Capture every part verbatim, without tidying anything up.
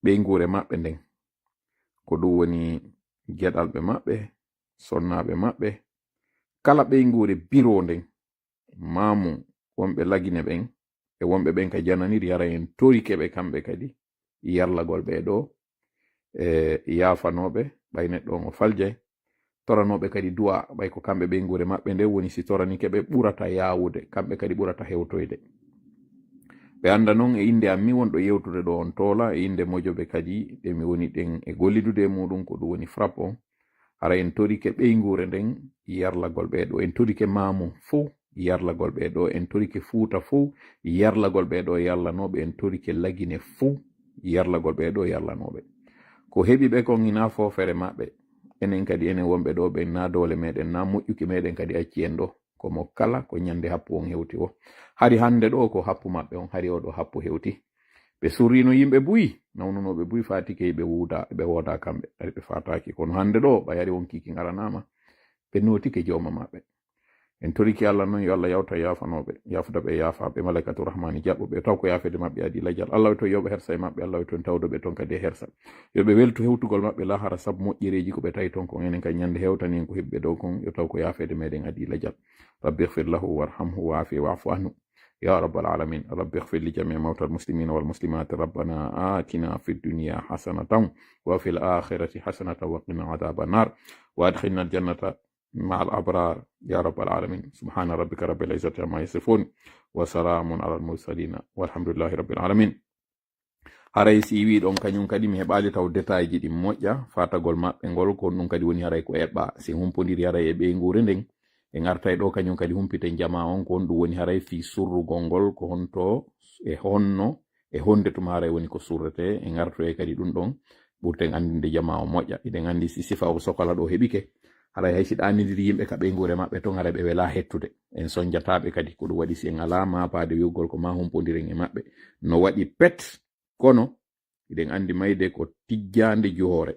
ɓeynguure maɓɓe nden. Ko ɗum woni geɗalɓe maɓɓe, sonnaaɓe maɓɓe, kala ɓeynguure biro nden. Maamu wonɓe Lagine ɓen e wonɓe ɓen ka jananiri, hara en torike ɓe kamɓe kadi yarlagol ɓee ɗoo, e yaafanooɓe, ɓay neɗɗo on o faljay, toranooɓe kadi du'a, ɓay ko kamɓe ɓeynguure maɓɓe nden woni si toranike ɓe ɓurata yaawude, kamɓe kadi ɓurata hewtoyde. Ɓe annda non e innde am mi wonɗo yewtude ɗo on toola, e innde mojobe kadi ɗe mi woni ɗen e gollidude e muɗum, ko ɗum woni FRAPP on. Hara en torike ɓeynguure nden yarlagol ɓee ɗoo, en torike maamu fow yarlagol ɓee ɗoo, en torike Fuuta fow yarlagol ɓee ɗoo yarlanooɓe, en torike Lagine fow yarlagol ɓee ɗoo yarlanooɓe. Ko heɓi ɓe kon hinaa foofere maɓɓe. Enen kadi, enen wonɓe ɗoo ɓen, naa doole meɗen, naa moƴƴuki meɗen kadi acci en ɗoo. Ko mo kala ko ñande happu on hewti o. Hari hannde ɗoo ko happu maɓɓe on, hari oo ɗoo happu hewti. Ɓe surriino yimɓe buy, nawnunooɓe buy, faatike ɓe wuuda, ɓe wooda kamɓe, hari ɓe faataaki. Kono hannde ɗoo, ɓay hari on kiikin aranaama, ɓe nootike jooma maɓɓe. En toriki Allah non, yo Allah yawta yaafanooɓe, yaafuda ɓe yaafaaɓe, malaykatu rahmani jaɓɓuɓe, taw ko yaafeede maɓɓe adii lajal. Allah o to yoɓa hersa e maɓɓe, Allah o to tawdo ɓe ton kadi e hersa. Yo ɓe weltu hewtugol maɓɓe lahara sabu moƴƴereeji ko ɓe tawi ton kon. Enen kay ñande hewtani en ko heɓi ɓe ɗoo kon, yo taw ko yaafeede meɗen adii lajal. رب اغفر له وارحمه وعافه واعف عنه يا رب العالمين. رب اغفر لجميع موتى المسلمين والمسلمات. ربنا آتنا في الدنيا حسنة وفي الآخرة حسنة وقنا عذاب النار. وأدخلنا الجنة مع الأبرار يا رب العالمين. سبحان ربك رب العزة عما يصفون. وسلام على المرسلين والحمد لله رب العالمين. Haray si wii ɗon kañum kadi mi heɓaali taw détail ji ɗin moƴƴa, faatagol maɓɓe ngol, ko honɗum kadi woni haray ko eɓɓa. Si humpondiri haray e ɓeynguure nden, en artay ɗoo kañum kadi humpiten jamaa on, ko honɗum woni haray fii surrugol ngol, ko honto e honno e honde tuma haray woni ko surretee, en artoyay kadi ɗum ɗon, ɓurten anndinde jamaa on moƴƴa. Hiɗen anndi si sifa o sokola ɗoo heɓike, haray hay si ɗaanindiri yimɓe ka ɓeynguure maɓɓe ton, haray ɓe welaa hettude. En sonjataaɓe kadi, ko ɗum waɗi si en alaa maapaade wi'ugol ko maa humpondiren e maɓɓe. No waɗi pet, kono hiɗen anndi mayde ko tijjaande juhoore.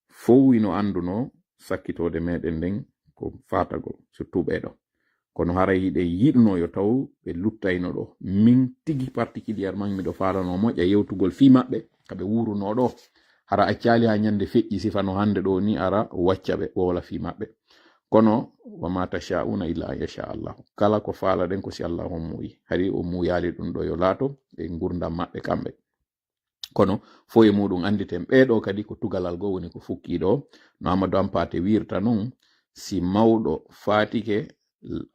Fow hino anndunoo sakkitoode meɗen nden ko faatagol, surtout ɓee ɗoo. Kono haray hiɗen yiɗunoo yo taw ɓe luttayno ɗoo. Min tigi particulièrement miɗo faalanoo moƴƴa yewtugol fii maɓɓe, ka ɓe wuurunoo ɗoo. Hara accaali haa ñande feƴƴi sifa no hannde ɗoo ni, ara wacca ɓe, wowla fii maɓɓe. Kono, wa ma tasha'una illa an yasha Allah. Kala ko faalaɗen ko si Allah on muuyi. Hari o muuyaali ɗum ɗoo yo laato e ngurdam maɓɓe kamɓe. Kono, fow e muɗum annditen, ɓee ɗoo kadi ko tugalal goo woni ko fukkii ɗoo. No Amadou Hampate wiirta non, si mawɗo faatike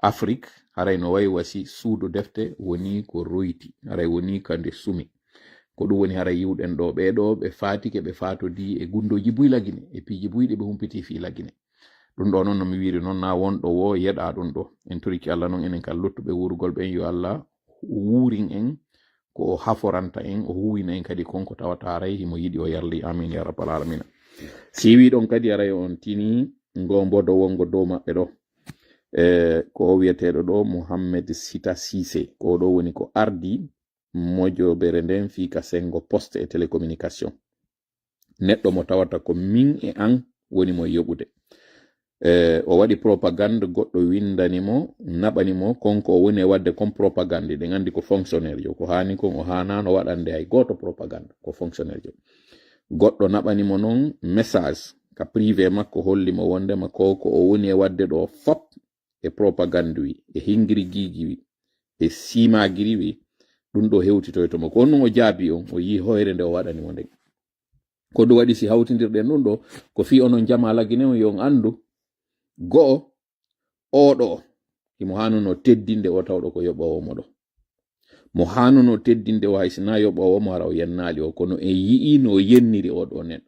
Afrik, haray no wayi wa si suudu defte woni ko royti, haray woni ka nde sumi. Ko ɗum woni haray yi'uɗen ɗoo, ɓee ɗoo ɓe faatike, ɓe faatodii e gunndooji buy Lagine, e piiji buy ɗi ɓe humpitii fii Lagine. Ɗum ɗoo non, no mi wiiri non, na won ɗo woo yeɗa ɗum ɗoo. En toriki Allah non, enen kala luttuɓe wuurugol ɓen, yo Allah wuurin en ko o haforanta en, o huwina en kadi kon ko tawata haray himo yiɗi o yarli. Amin ya rabbal alamina. Si wii ɗon kadi haray on tini ngo mbodo wongo dow maɓɓe ɗoo. E, ko o wiyeteeɗo ɗoo Mohammed Sita Cissé, ko o ɗoo woni ko ardi mojobere nden fii ka sengo poste e télécommunication. Neɗɗo mo tawata ko min e an woni mo yoɓude. E, o waɗi propagande, goɗɗo windani mo, naɓani mo, kon ko o woni e waɗde kon propagande. Ɗen anndi ko fonctionnaire jo, ko haani kon o haanaano waɗande hay gooto propagande, ko fonctionnaire jo. Goɗɗo naɓani mo non message ka privé makko, holli mo wondema ko, ko o woni e waɗde ɗoo fop e propagande wi, e hingiri gigi wi, e simagiri wi, ɗum ɗoo hewtitoyto mo. Ko on ɗum o jaabi on, o yii hoyre nde o waɗani mo nden. Ko ɗum waɗi si hawtindirɗen ɗum ɗoo, ko fii onon jamaa Lagine on yo on anndu, go'o, oo ɗoo, himo haanunoo teddinde o tawɗo ko yoɓoowo mo ɗoo. Mo haanunoo teddinde o hay si naa yoɓoowo mo hara o yennaali o, kono en yi'ii no o yenniri oo ɗoo neɗɗo.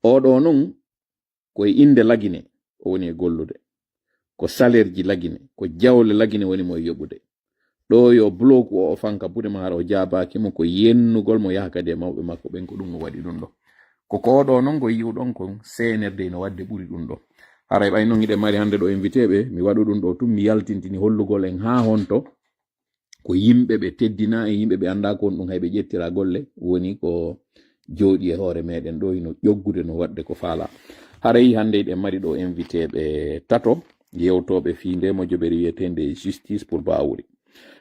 Oo ɗoo non, ko e innde Lagine o woni e gollude. Ko saleerji Lagine, ko jawle Lagine woni mo e yoɓude. Ɗoo yo bloku o, o fanka buɗe ma hara o jaabaaki mo, ko yennugol mo yaha kadi e mawɓe makko ɓen, ko ɗum no waɗi ɗum ɗoo. Ko ko ɗoo non ko yi'uɗon kon seenerde ino waɗde ɓuri ɗum ɗoo. Haray ɓay non hiɗen mari hannde ɗoo invité ɓe, mi waɗu ɗum ɗoo tun, mi yaltintini hollugol en haa honto ko yimɓe ɓe teddinaa e yimɓe ɓe anndaa ko honɗum hay ɓe ƴettira golle woni ko jooɗi e hoore meɗen ɗoo hino ƴoggude no waɗde ko faalaa. Haray hannde hiɗen mari ɗoo invité ɓe tato yewtooɓe fii ndee mojobere wiyeteende Justice pour Bawuri.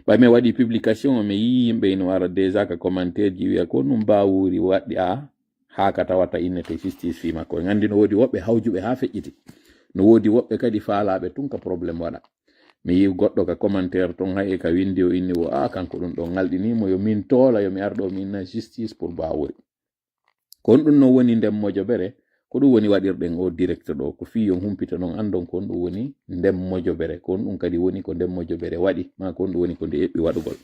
Ɓay mi waɗi publication o, mi yii yimɓe ino ara déjà ka commentaire ji wiya ko ɗum Bawuri waɗi a haa ka tawata innete justice fii makko. En anndi no woodi woɓɓe hawjuɓe haa feƴƴiti. No woodi woɓɓe kadi faalaaɓe tun ka problème waɗa. Mi yii goɗɗo ka commentaire ton, hay e ka windi o inni wo, "A, kanko ɗum ɗon ŋalɗinii mo, yo min toola, yo mi ar ɗo mi inna justice pour Bawuri." Ko honɗum non woni nden mojobere? Ko ɗum woni waɗirɗen o direct ɗo. Ko fii on humpita non anndon ko honɗum woni nden mojobere. Ko honɗum kadi woni ko nden mojobere waɗi, maa ko honɗum woni ko nde eɓɓi waɗugol.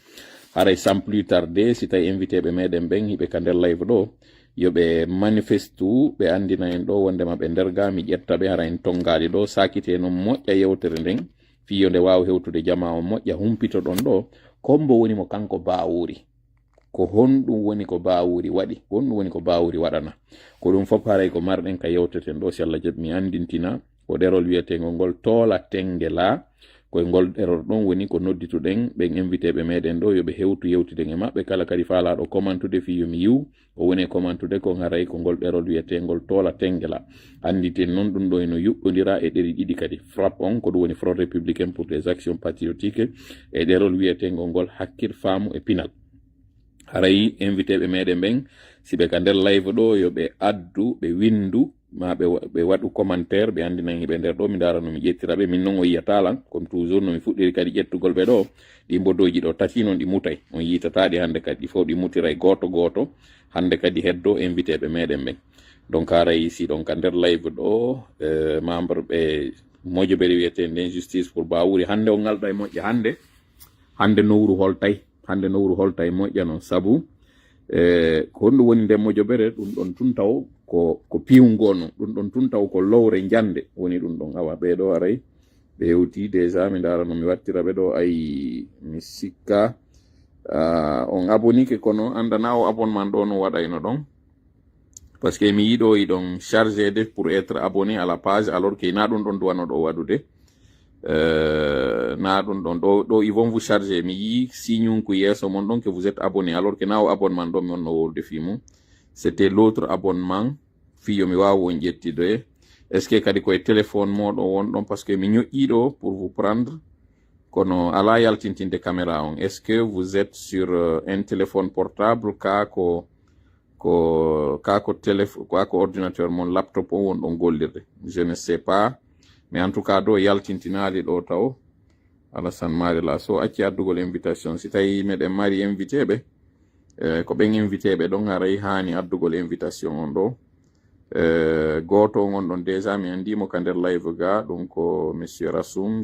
Haray sans plus tarder, si tawi invité ɓe meɗen ɓen hiɓe ka nder live ɗo, yo ɓe manifestu, ɓe anndina en ɗo wondema ɓe nder ga, mi ƴetta ɓe, hara en tongaali ɗo, saakite non moƴƴa yewtere nden, fii yo nde waaw hewtude jamaa on moƴƴa, humpito ɗon ɗo, kombo woni mo kanko Bawuri. Ko honɗum woni ko Bawuri waɗi? Ko honɗum woni ko Bawuri waɗana? Ko ɗum fof haray ko marɗen ka yewteten ɗo, si Allah jaɓi mi anndintina. Ko ɗerol wiyetengol ngol Toola Tengela. Koye ngol ɗerol ɗon woni ko noddituɗen ɓen invité ɓe meɗen ɗo, yo ɓe hewtu yewtiden e maɓɓe. Kala kadi faalaaɗo commentude fii yo mi yiw, ko woni e commentude ko haray ko ngol ɗerol wiyetengol Toola Tengela. Annditen non ɗum ɗo ino yuɓɓondira e ɗeri ɗiɗi kadi, FRAPP on, ko ɗum woni Front Républicain pour des Actions Patriotiques, e ɗerol wiyetengol ngol Hakkil, Faamu e Pinal. Haray invité ɓe meɗen ɓen, si ɓe ka nder live ɗo, yo ɓe addu, ɓe windu, maa ɓe wa-, ɓe waɗu commentaire, ɓe anndinan hiɓe nder ɗo, mi ndaara no mi ƴettira ɓe. Min non o yiyata lan, comme toujours no mi fuɗɗiri kadi ƴettugol ɓe ɗo, ɗi mbodooji ɗo tati non ɗi mutay. On yiitata ɗi hannde kadi, ɗi fof ɗi mutiray gooto gooto. Hannde kadi heddo invité ɓe meɗen ɓen. Donc haray si ɗon ka nder live ɗo, eh, membre ɓe mojobere wiyetee nden Justice pour Bawuri, hannde on ngalɗa e moƴƴa hannde, hannde nowru holtay, hannde nowru holtay moƴƴa non, sabu, eh, ko honɗum woni nden mojobere? Ɗum ɗon tun taw ko, ko piwngo non, ɗum ɗon tun taw ko lowre njande woni ɗum ɗon. Awa, ɓee ɗo aray, ɓe hewti déjà, mi ndaara no mi wattira ɓe ɗo, ay, mi sikka, ah, on abonike, kono anndana o abonnement ɗo no waɗayno ɗon. Parce que mi yiɗo iɗon chargé de pour être abonné à la page, alors que na ɗum ɗon duwano ɗo waɗude. Euh, na ɗum ɗon ɗo, ɗo, ils vont vous charger. Mi yii signunku yeeso mon ɗon que vous êtes abonné, alors que na o abonnement ɗon mi wonno wowlude fii mum. C'était l'autre abonnement. Fii yo mi waawu on ƴettude. Est-ce que kadi koye téléphone moɗon won ɗon? Parce que mi ñoƴƴi ɗo pour vous prendre. Kono ala yaltintinde caméra on. Est-ce que vous êtes sur, euh, un téléphone portable, ka ko, ko, ka ko téléf-, ka ko ordinateur mon, laptop on won ɗon gollirde? Je ne sais pas. Mais en tout cas, ɗo yaltintinaali ɗo taw. Alassane Marila Sow acci addugol invitation. Si tawi meɗen mari invité ɓe, eh, ko ɓen invité ɓe ɗon haray haani addugol invitation on ɗo. Eh, gooto on on ɗon déjà mi anndi mo ka nder live ga, ɗum ko Monsieur Rassoum.